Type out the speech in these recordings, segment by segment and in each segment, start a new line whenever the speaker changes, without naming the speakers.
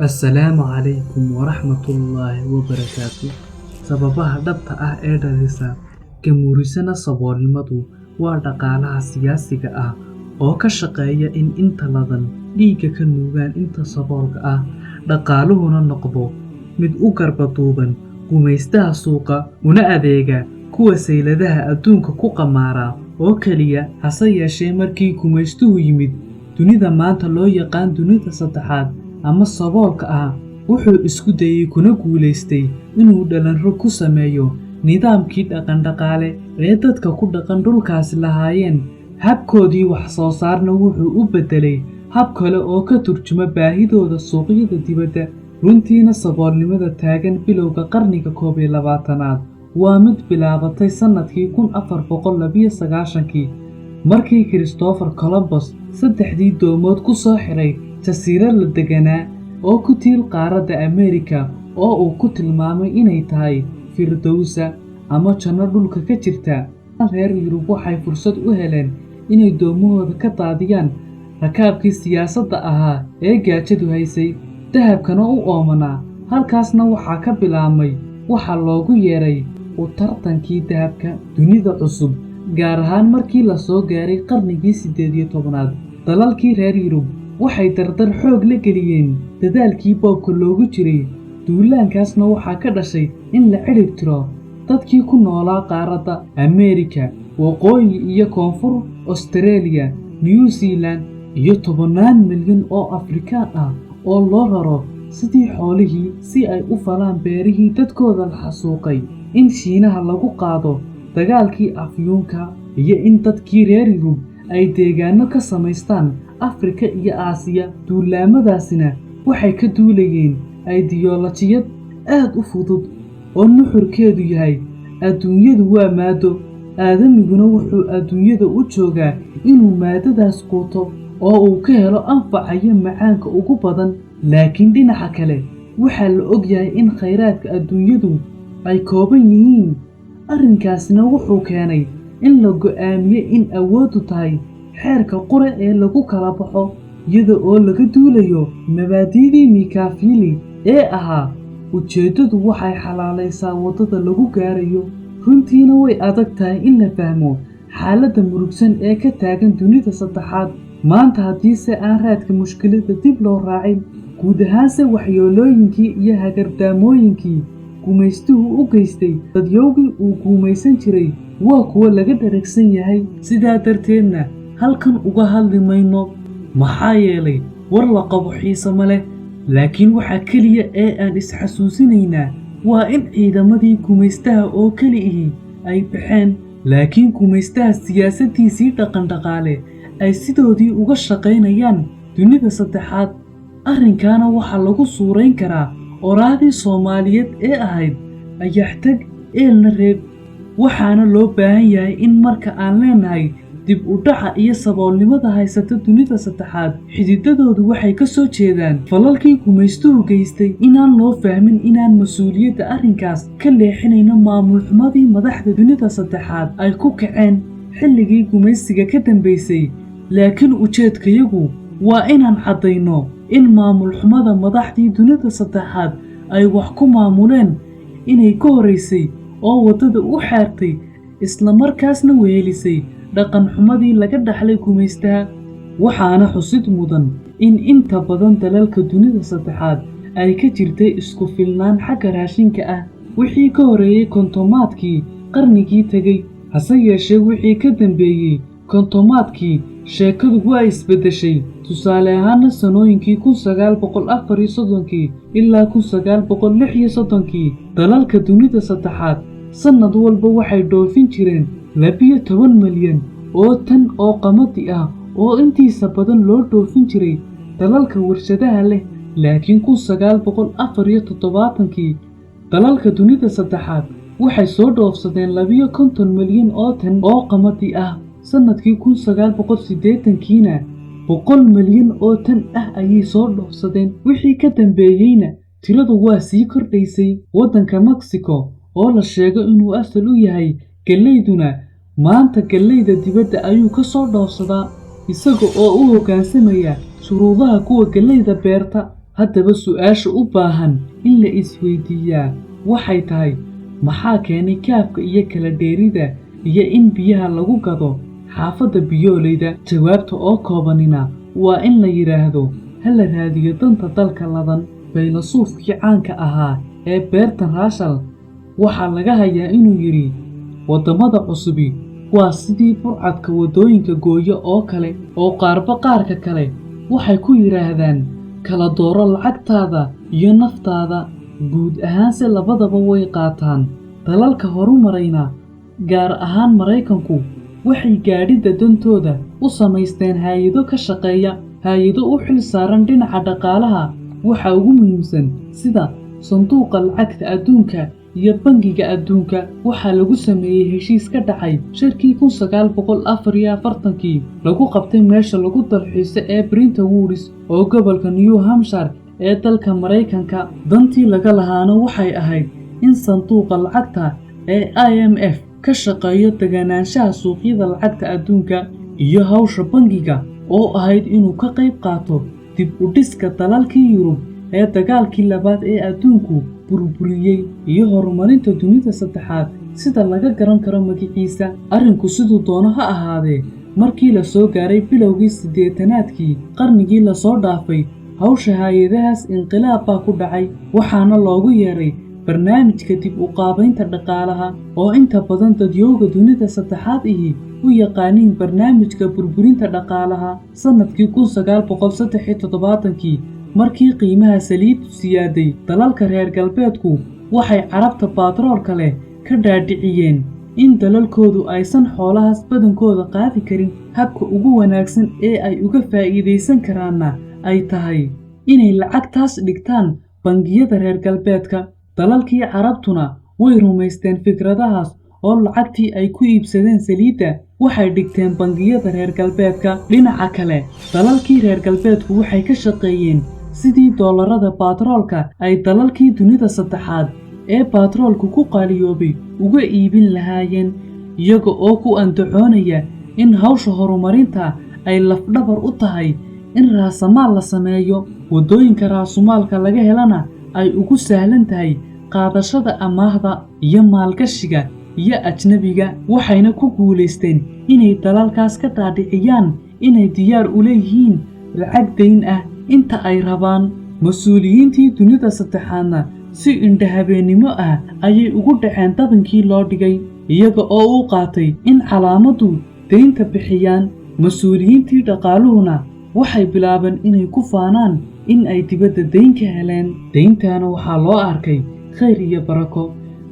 Assalaamu calaykum waraxmatullaahi wabarakaatu. Sababaha dhabta ah ee dhalisa gamuurisana saboolnimadu waa dhaqaalaha siyaasiga ah oo ka shaqeeya in inta ladan dhiigga ka nuugaan inta saboolka ah, dhaqaaluhuna noqdo mid u garba duuban gumaystaha suuqa, una adeega kuwa sayladaha adduunka ku qamaara oo keliya. Hase yeeshee, markii gumaystuhu yimid dunida maanta loo yaqaan dunida saddexaad ama saboolka ah, wuxuu isku dayey kuna guulaystay inuu dhalanro ku sameeyo nidaamkii dhaqan-dhaqaale ee dadka ku dhaqan dhulkaasi lahaayeen. Habkoodii wax soo saarna wuxuu u beddelay hab kale oo ka turjuma baahidooda suuqyada dibadda. Runtiina, saboolnimada taagan bilowga qarniga 21aad waa mid bilaabatay sannadkii 1492-kii, markii Christopher Columbus saddexdii doomood ku soo xiray jasiirad la deganaa oo ku tiil qaaradda Ameerika, oo uu ku tilmaamay inay tahay firdowsa ama janno dhulka ka jirta. Reer Yurub waxay fursad u heleen inay doomahooda ka daadiyaan rakaabkii siyaasadda ahaa ee gaajadu haysay, dahabkana u oomanaa. Halkaasna waxaa ka bilaabmay waxa loogu yeeray u tartankii dahabka dunida cusub. Gaar ahaan markii la soo gaaray qarnigii 18aad, dalalkii reer Yurub waxay dardar xoog la geliyeen dadaalkii boobka loogu jiray. Duulaankaasna waxaa ka dhashay in la cirib tiro dadkii ku noolaa qaaradda Ameerika Waqooyi iyo Koonfur, Australia, New Zealand iyo tobannaan milyan oo Afrikaan ah oo loo raro sidii xoolihii si ay u falaan beerihii dadkooda la xasuuqay, in Shiinaha lagu qaado dagaalkii Afyuunka, iyo in dadkii reer Yurub ay deegaano ka samaystaan Afrika iyo Aasiya. Duulaamadaasina waxay ka duulayeen aydiyolojiyad aad u fudud oo nuxurkeedu yahay: adduunyadu waa maado, aadamiguna wuxuu adduunyada u joogaa inuu maadadaas quuto oo uu ka helo anfaca iyo macaanka ugu badan. Laakiin dhinaca kale, waxaa la og yahay in khayraadka adduunyadu ay kooban yihiin. Arrinkaasina wuxuu keenay in la go'aamiyo in awooddu tahay xeerka qura ee lagu kala baxo, iyada oo laga duulayo mabaadi'dii Machiavelli ee ahaa "ujeeddadu waxay xalaalaysaa waddada lagu gaarayo". Runtiina way adag tahay in la fahmo xaaladda murugsan ee ka taagan dunida saddexaad maanta haddiise aan raadka mushkiladda dib loo raacin. Guud ahaanse, waxyeelooyinkii iyo hagardaamooyinkii gumaystuhu u geystay dadyowgii uu gumaysan jiray waa kuwo laga dharagsan yahay. Sidaa darteedna halkan uga hadli mayno, maxaa yeelay war la qabo xiise ma leh. Laakiin waxa keliya ee aan isxasuusinaynaa waa in ciidamadii gumaystaha oo keliihii ay baxeen, laakiin gumaystaha siyaasaddiisii dhaqan-dhaqaale ay sidoodii uga shaqaynayaan dunida saddexaad. Arrinkaana waxaa lagu suurayn karaa oraahdii Soomaaliyeed ee ahayd "Ayax tag, eelna reeb". Waxaana loo baahan yahay in marka aan leenahay dib u dhaca iyo saboolnimada haysata dunida saddexaad xididadoodu waxay ka soo jeedaan falalkii gumaystuhu geystay, inaan loo fahmin inaan mas-uuliyadda arrinkaas ka leexinayno maamul xumadii madaxda dunida saddexaad ay ku kaceen xilligii gumaysiga ka dambaysay. Laakiin ujeedkayagu waa inaan caddayno in maamul xumada madaxdii dunida saddexaad ay wax ku maamuleen inay ka horraysay oo waddada u xaartay, isla markaasna wehelisay dhaqan xumadii laga dhaxlay gumaystaha. Waxaana xusid mudan in inta badan dalalka dunida saddexaad ay ka jirtay isku filnaan xagga raashinka ah wixii ka horreeyey 50-aadkii qarnigii tegey. Hase yeeshee, wixii ka dambeeyey 50-aadkii sheekadu waa isbeddeshay. Tusaale ahaana, sanooyinkii 1934-kii ilaa 1936-kii, dalalka dunida saddexaad sannad walba waxay dhoofin jireen 12 milyan oo tan oo qamadi ah, oo intiisa badan loo dhoofin jiray dalalka warshadaha leh. Laakiin 1974-kii, dalalka dunida saddexaad waxay soo dhoofsadeen 52 milyan oo tan oo qamadi ah. Sannadkii 1980-kiina 100 milyan oo tan ah ayay soo dhoofsadeen. Wixii ka dambeeyeyna tiradu waa sii kordhaysay. Waddanka Mexico, oo la sheego inuu asal u yahay galleyduna, maanta galleyda dibadda ayuu ka soo dhoofsadaa, isaga oo u hoggaansamaya shuruudaha kuwa galleyda beerta. Haddaba su'aasha u baahan in la isweydiiyaa waxay tahay: maxaa keenay kaafka iyo kala dheerida iyo in biyaha lagu gado xaafadda Biyoleyda? Jawaabta oo koobanina waa in la yidhaahdo ha la raadiyo danta dalka ladan. Faylasuufkii caanka ahaa ee Bertrand Russell waxaa laga hayaa inuu yidhi: "Waddamada cusubi waa sidii burcadka waddooyinka gooya oo kale, oo qaarba qaarka kale waxay ku yidhaahdaan kala dooro lacagtaada iyo naftaada." Guud ahaanse labadaba way qaataan. Dalalka horumarayna, gaar ahaan Maraykanku, waxay gaadhidda dantooda u samaysteen hay'ado ka shaqeeya, hay'ado u xil saaran dhinaca dhaqaalaha. Waxa ugu muhiimsan sida Sanduuqa Lacagta Adduunka iyo Bangiga Adduunka. Waxaa lagu sameeyey heshiis ka dhacay shirkii 1944-kii lagu qabtay meesha lagu dalxiiso ee Bretton Woods oo gobolka New Hampshire ee dalka Maraykanka. Dantii laga lahaana waxay ahayd in sanduuqa lacagta ee IMF ka shaqeeyo deganaanshaha suuqyada lacagta adduunka, iyo hawsha bangiga oo ahayd inuu ka qayb qaato dib u dhiska dalalkii Yurub ee dagaalkii labaad ee adduunku burburiyey iyo horumarinta dunida saddexaad, sida laga garan karo magiciisa. Arrinku siduu doono ha ahaadee, markii la soo gaaray bilowgii 80-aadkii qarnigii lasoo dhaafay, hawsha hay'adahaas inqilaab baa ku dhacay, waxaana loogu yeeray barnaamijka dib u qaabaynta dhaqaalaha, oo inta badan dadyowga dunida saddexaad ihi u yaqaaniin barnaamijka burburinta dhaqaalaha. Sannadkii 1973-kii, markii qiimaha saliiddu siyaaday, dalalka reer galbeedku waxay Carabta baatroolka leh ka dhaadhiciyeen in dalalkoodu aysan xoolahaas badankooda qaadi karin, habka ugu wanaagsan ee ay uga faa'iidaysan karaanna ay tahay inay lacagtaas dhigtaan bangiyada reer galbeedka. Dalalkii Carabtuna way rumaysteen fikradahaas, oo lacagtii ay ku iibsadeen saliidda waxay dhigteen bangiyada reer galbeedka. Dhinaca kale, dalalkii reer galbeedku waxay ka shaqeeyeen sidii doolarada baatroolka ay dalalkii dunida saddexaad ee baatroolku ku qaaliyoobay uga iibin lahaayeen, iyaga oo ku andacoonaya in hawsha horumarinta ay lafdhabar u tahay in raasamaal la sameeyo, waddooyinka raasumaalka laga helana ay ugu sahlan tahay qaadashada amaahda iyo maalgashiga iyo ajnabiga. Waxayna ku guulaysteen inay dalalkaas ka dhaadhiciyaan inay diyaar u leeyihiin lacag dayn ah inta ay rabaan. Mas-uuliyiintii dunida saddexaadna si indhahabeennimo ah ayay ugu dhaceen dabankii loo dhigay, iyaga oo u qaatay in calaamaddu daynta bixiyaan. Mas-uuliyiintii dhaqaaluhuna waxay bilaabeen inay ku faanaan in ay dibadda dayn ka heleen. Dayntaana waxaa loo arkay khayr iyo barako,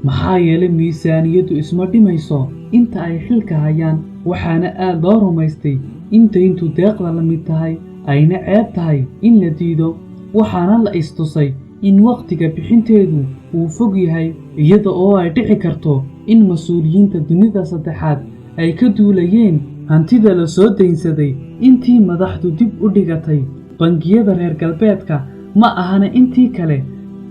maxaa yeelay miisaaniyaddu isma dhimayso inta ay xilka hayaan. Waxaana aad loo rumaystay in dayntu deeqda la mid tahay, ayna ceeb tahay in la diido. Waxaana la istusay in wakhtiga bixinteedu uu fog yahay, iyada oo ay dhici karto in mas-uuliyiinta dunida saddexaad ay ka duulayeen hantida la soo daynsaday intii madaxdu dib u dhigatay bangiyada reer galbeedka ma ahana intii kale.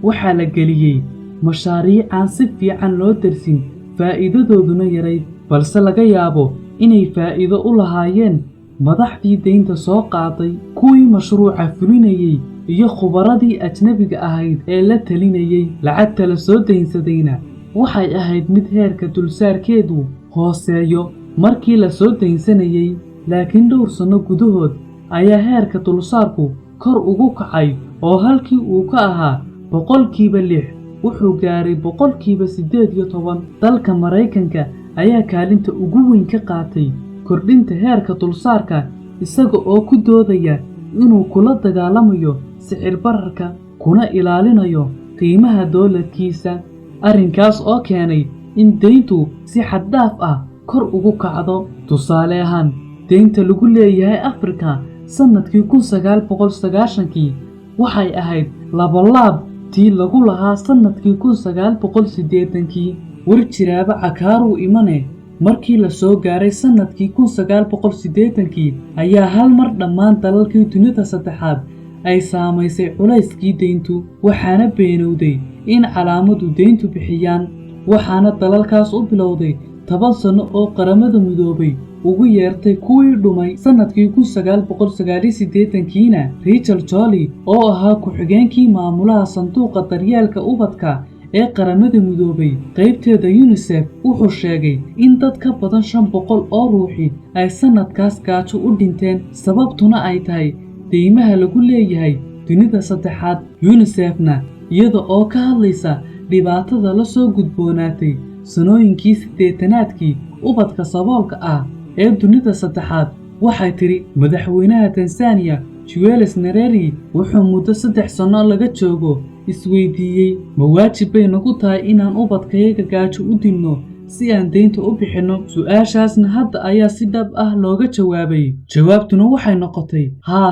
Waxaa la geliyey mashaariic aan si fiican loo darsin, faa'iidadooduna yarayd, balse laga yaabo inay faa'iido u lahaayeen madaxdii deynta soo qaaday, kuwii mashruuca fulinayey iyo khubaradii ajnabiga ahayd ee la talinayey. Lacagta la soo daynsadayna waxay ahayd mid heerka dulsaarkeedu hooseeyo markii la soo daynsanayey, laakiin dhowr sanno gudahood ayaa heerka dulsaarku kor ugu kacay, oo halkii uu ka ahaa 6% wuxuu gaaray 18%. Dalka Maraykanka ayaa kaalinta ugu weyn ka qaatay kordhinta heerka dulsaarka, isaga oo ku doodaya inuu kula dagaalamayo sicir bararka kuna ilaalinayo qiimaha doolarkiisa, arrinkaas oo keenay in deyntu si xad dhaaf ah kor ugu kacdo. Tusaale ahaan, deynta lagu leeyahay Afrika sannadkii 1990-kii waxay ahayd labalaab tii lagu lahaa sannadkii 1980-kii. War jiraaba cakaaruu imane, markii la soo gaaray sannadkii 1980-kii ayaa hal mar dhammaan dalalkii dunida saddexaad ay saamaysay culayskii deyntu, waxaana beenowday in calaamadu deyntu bixiyaan. Waxaana dalalkaas u bilowday 10 sanno oo Qaramada Midoobay ugu yeertay kuwii dhumay. Sannadkii 1989-kiina Rachel Jolly oo ahaa ku-xigeenkii maamulaha sanduuqa daryeelka ubadka ee Qaramada Midoobay qaybteeda UNICEF wuxuu sheegay in dad ka badan 500 oo ruuxi ay sannadkaas gaajo u dhinteen, sababtuna ay tahay deymaha lagu leeyahay dunida saddexaad. UNICEF-na iyada oo ka hadlaysa dhibaatada la soo gudboonaatay sanooyinkii siddeetanaadkii ubadka saboolka ah ee dunida saddexaad waxay tidhi: "Madaxweynaha Tansaaniya Julius Nyerere wuxuu muddo 3 sanno laga joogo isweydiiyey: ma waajib bay nagu tahay inaan ubadkayaga gaajo u dilno si aan deynta u bixinno? Su-aashaasna hadda ayaa si dhab ah looga jawaabay. Jawaabtuna waxay noqotay haa.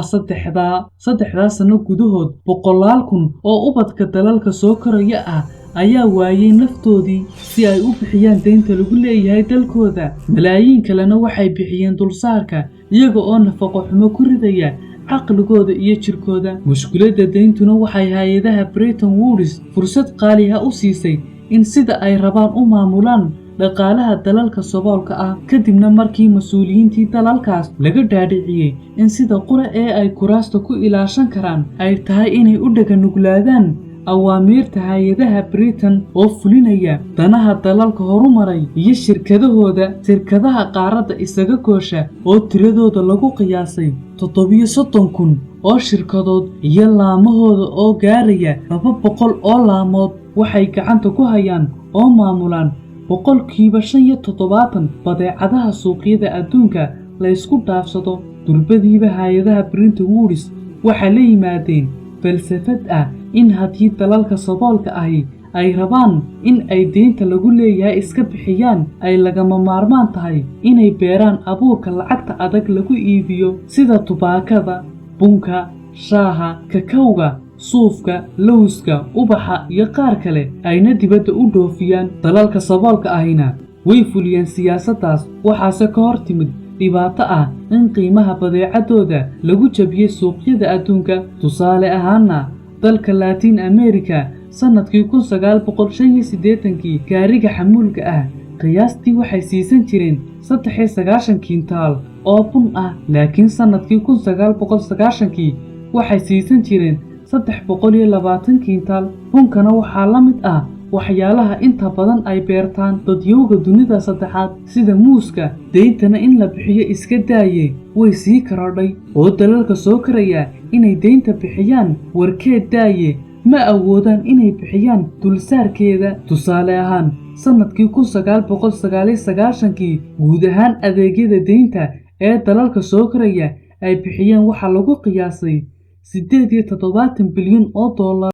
Saddexdaa sanno gudahood boqolaal kun oo ubadka dalalka soo koraya ah ayaa waayey naftoodii si ay u bixiyaan deynta lagu leeyahay dalkooda. Malaayiin kalena waxay bixiyeen dulsaarka iyaga oo nafaqo xumo ku ridaya caqligooda iyo jirkooda. Mushkiladda deyntuna waxay hay-adaha Bretton Woods fursad qaali ah u siisay in sida ay rabaan u maamulaan dhaqaalaha dalalka saboolka ah, kadibna markii mas-uuliyiintii dalalkaas laga dhaadhiciyey in sida qura ee ay kuraasta ku ilaashan karaan ay tahay inay u dhaganuglaadaan awaamiirta hay-adaha Britain oo fulinaya danaha dalalka horumaray iyo shirkadahooda. Shirkadaha qaaradda isaga goosha oo tiradooda lagu qiyaasay 37,000 oo shirkadood iyo laamahooda oo gaaraya 200 oo laamood waxay gacanta ku hayaan oo maamulaan 75% badeecadaha suuqyada adduunka la ysku dhaafsado. Durbadiiba hay-adaha Bretton Woods waxay la yimaadeen falsafad ah in haddii dalalka saboolka ahi ay rabaan in ay deynta lagu leeyahay iska bixiyaan, ay lagama maarmaan tahay inay beeraan abuurka lacagta adag lagu iibiyo, sida tubaakada, bunka, shaaha, kakawga, suufka, lowska, ubaxa iyo qaar kale, ayna dibadda u dhoofiyaan. Dalalka saboolka ahina way fuliyeen siyaasaddaas, waxaase ka hor timid dhibaato ah in qiimaha badeecadooda lagu jabiyey suuqyada adduunka. Tusaale ahaana, dalka Laatiin America sannadkii 1985-kii gaariga xamuulka ah qiyaastii waxay siisan jireen 93 kiintaal oo bun ah, laakiin sannadkii 1990-kii waxay siisan jireen 320 kiintaal. Bunkana waxaa la mid ah waxyaalaha inta badan ay beertaan dadyowga dunida saddexaad, sida muuska. Deyntana in la bixiyo iska daaye, way sii korodhay, oo dalalka soo koraya inay deynta bixiyaan warkeed daaye, ma awoodaan inay bixiyaan dulsaarkeeda. Tusaale ahaan, sannadkii 1999-kii guud ahaan adeegyada deynta ee dalalka soo koraya ay bixiyeen waxaa lagu qiyaasay 78 bilyan oo dollar.